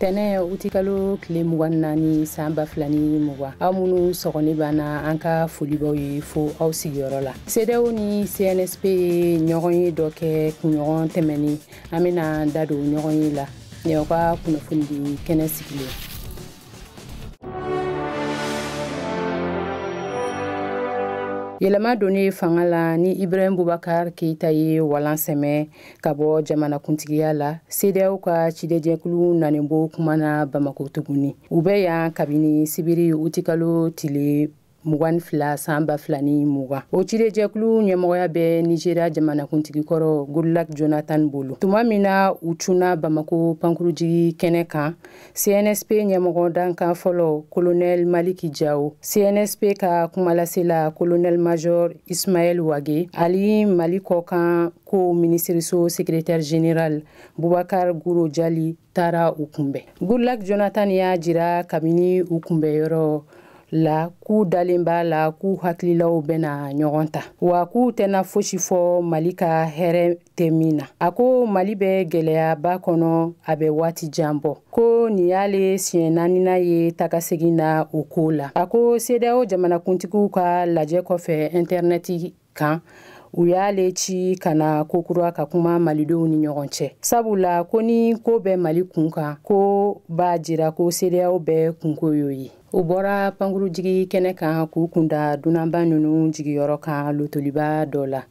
Tɛnɛ utikalo tile 24 san 2020, aw minnu sɔgɔni banna, an ka folibaw ye fo aw sigiyɔrɔ la. CEDEAO ni CNSP ye ɲɔgɔn ye dɔ kɛ kunɲɔgɔn tɛmɛnin. An bɛna da don ɲɔgɔn ye la nin y'aw ka kunnafoni kɛnɛ sigilen. Yɛlɛma donnen fanga la ni Ibrahim Boubacar Keita ye walan sɛmɛ ka bɔ jamanakuntigiya la, CEDEAO ka cidejɛkulu nanenbo kuma na Bamako tuguni. U bɛ yan kabini sibiri utikalo tile 22 san 2020. O cidejɛkulu ɲɛmɔgɔya bɛ Nigeria jamanakuntigi kɔrɔ Goodluck Jonathan bolo. Tuma min na u cunna Bamako pankurujigi kɛnɛ kan, CNSP ɲɛmɔgɔ dankan fɔlɔ Colonel Maliki Diaw, CNSP ka kumalasela Colonel Major Ismaël Wage, ali Mali kɔkan ko minisiriso secrétaire général Boubacar Gouro Jali taara u kunbɛn. Goodluck Jonathan y'a jira kabini u kunbɛnyɔrɔ la k'u dalen b'a la k'u hakililaw bɛna ɲɔgɔn ta, wa k'u tɛna fosi fɔ Mali ka hɛrɛ tɛ min na. A ko Mali bɛ gɛlɛyaba kɔnɔ, a bɛ waati jan bɔ, ko nin y'ale siɲɛ naaninan ye tagasegin na o ko la. A ko CEDEAO jamanakuntigiw ka lajɛ kɔfɛ intɛrɛnɛti kan, u y'ale ci ka na kokura ka kuma malidenw ni ɲɔgɔn cɛ, sabula ko ni ko bɛ Mali kun kan, ko b'a jira ko CEDEAO bɛɛ kunko y'o ye. U bɔra pankurujigi kɛnɛ kan k'u kunda dunanba ninnu jigiyɔrɔ kan lotoliba dɔ la.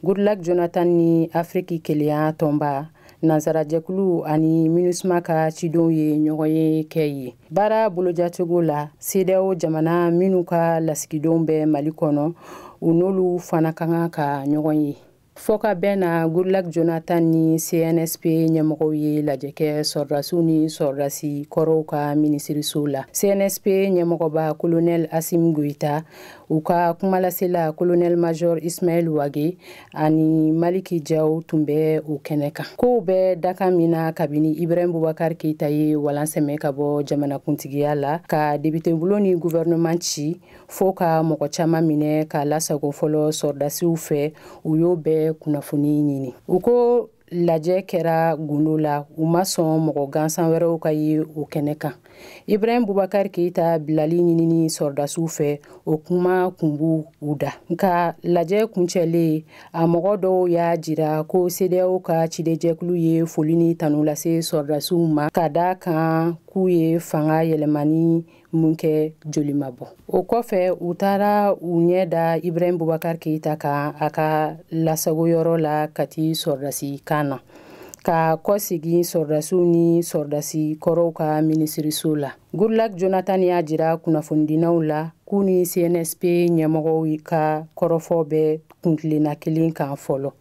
Goodluck Jonathan ni Afiriki kelenya tɔnba, nansarajɛkulu ani MINUSMA ka cidenw ye ɲɔgɔn ye kɛ yen. Baara bolojacogo la, CEDEAO jamana minnu ka lasigidenw bɛ Mali kɔnɔ, u n'olu fana ka kan ka ɲɔgɔn ye. Fɔ ka bɛn na, Goodluck Jonathan ni CNSP ɲɛmɔgɔw ye lajɛ kɛ sɔrɔdasiw ni sɔrɔdasi kɔrɔw ka minisiriso la. CNSP ɲɛmɔgɔba Colonel Assimi Goïta, u ka kumalasela Colonel Major Ismaël Wage ani Maliki Diaw tun bɛ o kɛnɛ kan. Kow bɛ dakan min na kabini Ibrahim Boubacar Keita ye walan sɛmɛ ka bɔ jamanakuntigiya la, ka député-bulon ni gouvernement ci, fo ka mɔgɔ caman minɛ ka lasago fɔlɔ sɔrɔdasiw fɛ, u y'o bɛɛ kunnafoni ɲini. U ko lajɛ kɛra gundo la, u ma sɔn mɔgɔ gansan wɛrɛw ka ye o kɛnɛ kan. Ibrahim Boubacar Keita bilali ɲinini sɔrɔdasiw fɛ, o kuma kun b'u u da. Nka lajɛ kuncɛlen, a mɔgɔ dɔw y'a jira ko CEDEAO ka cidejɛkulu ye foli ni tanu lase sɔrɔdasiw ma ka da kan k'u ye fanga yɛlɛmani mun kɛ joli ma bɔ. O kɔfɛ, u taara u ɲɛ da Ibrahim Boubacar Keita kan a ka lasagoyɔrɔ la Kati sɔrɔdasi kan na, ka kɔsegin sɔrɔdasiw ni sɔrɔdasi kɔrɔw ka minisiriso la. Goodluck Jonathan y'a jira kunnafonidinaw la k'u ni CNSP ɲɛmɔgɔw ka kɔrɔfɔ bɛ kuntilenna kelen kan fɔlɔ,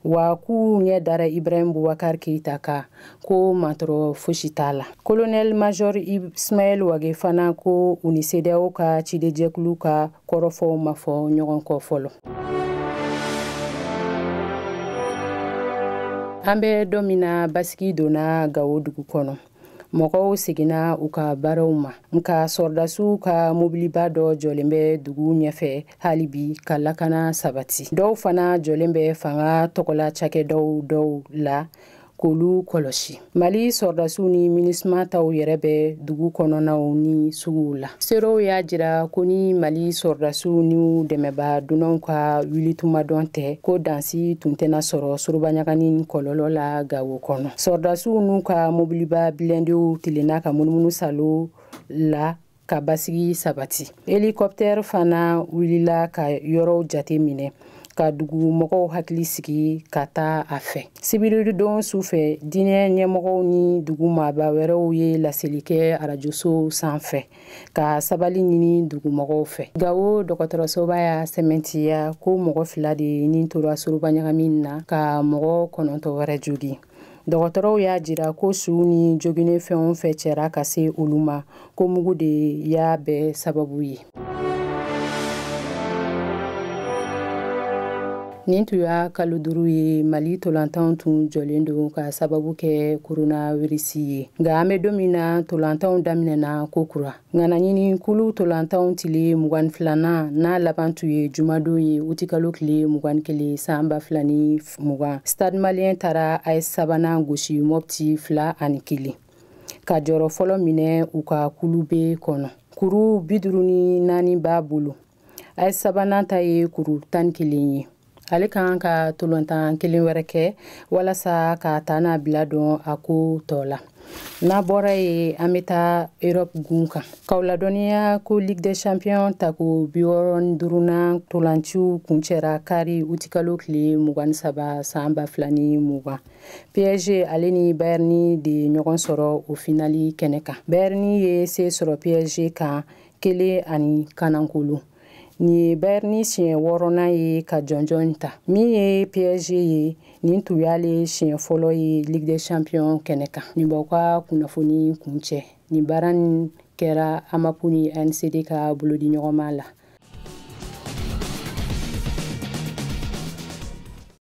wa k'u ɲɛ dara Ibrahim Boubacar Keita kan ko mantɔrɔ fosi t'a la. Colonel Major Ismaël Wage fana ko u ni CEDEAO ka cidejɛkulu ka kɔrɔfɔw ma fɔ ɲɔgɔn kɔ fɔlɔ. An bɛ don min na, basigi donna Gawo dugu kɔnɔ. Mɔgɔw seginna u ka baaraw ma, nka sɔrɔdasiw ka mobiliba dɔ jɔlen bɛ dugu ɲɛfɛ hali bi ka lakana sabati. Dɔw fana jɔlen bɛ fanga tɔgɔla cakɛdaw dɔw la k'olu kɔlɔsi. Mali sɔrɔdasiw ni MINUSMA taw yɛrɛ bɛ dugu kɔnɔnaw ni suguw la. Seerew y'a jira ko ni Mali sɔrɔdasiw n'u dɛmɛba dunanw ka wulitumadɔn tɛ, ko dansi tun tɛna sɔrɔ sorobaɲagani kɔlɔlɔ la Gawo kɔnɔ. Sɔrɔdasiw n'u ka mobiliba bilendenw tilenna ka munumunu salo la ka basigi sabati. Hélicoptère fana wulila ka yɔrɔw jate minɛ ka dugu mɔgɔw hakili sigi ka taa a fɛ. Sibiridon su fɛ, diinɛ ɲɛmɔgɔw ni dugu maaba wɛrɛw ye laseli kɛ arajosow sanfɛ ka sabali ɲini dugumɔgɔw fɛ. Gawo dɔgɔtɔrɔsoba y'a sɛmɛntiya ko mɔgɔ 2 de ni tora sorobaɲagami na ka mɔgɔ 9 wɛrɛ jogin. Dɔgɔtɔrɔw y'a jira ko su ni joginnen fɛn o fɛn cɛra ka se olu ma, ko mugu de y'a bɛɛ sababu ye. Nin tun y'a kalo 5 ye Mali tolantanw tun jɔlen don ka sababu kɛ coronavirus ye. Nka an bɛ don min na, tolantanw daminɛna ko kura. Ŋanaɲini kulu tolantanw tile 22nan n'a laban tun ye jumadon ye utikalo tile 21 san 2020. Stade Malien taara AS sabanan gosi Mopti 2-1. Ka jɔrɔ fɔlɔ minɛ u ka kulu B kɔnɔ. Kuru 54 b'a bolo. AS sabanan ta ye kuru 11 ye. Ale kan ka tolontan kelen wɛrɛ kɛ walasa ka taa n'a bila dɔn a ko tɔ la. N'a bɔra yen, an bɛ taa Europe gun kan, k'aw ladɔnniya ko Ligue des champions tako 65nan tolanciw kuncɛra kari utikalo tile 23 san 2020. PSG ale ni Bayern de ye ɲɔgɔn sɔrɔ o finali kɛnɛ kan. Bayern ye se sɔrɔ PSG kan 1-0. Nin ye Bayern siɲɛ wɔɔrɔnan ye ka jɔnjɔn ta. Min ye PSG ye, nin tun y'ale siɲɛ fɔlɔ ye Ligue des champions kɛnɛ kan. Nin b'aw ka kunnafoni kuncɛ. Nin baara nin kɛra AMAP ni ANCD ka bolodiɲɔgɔnma la.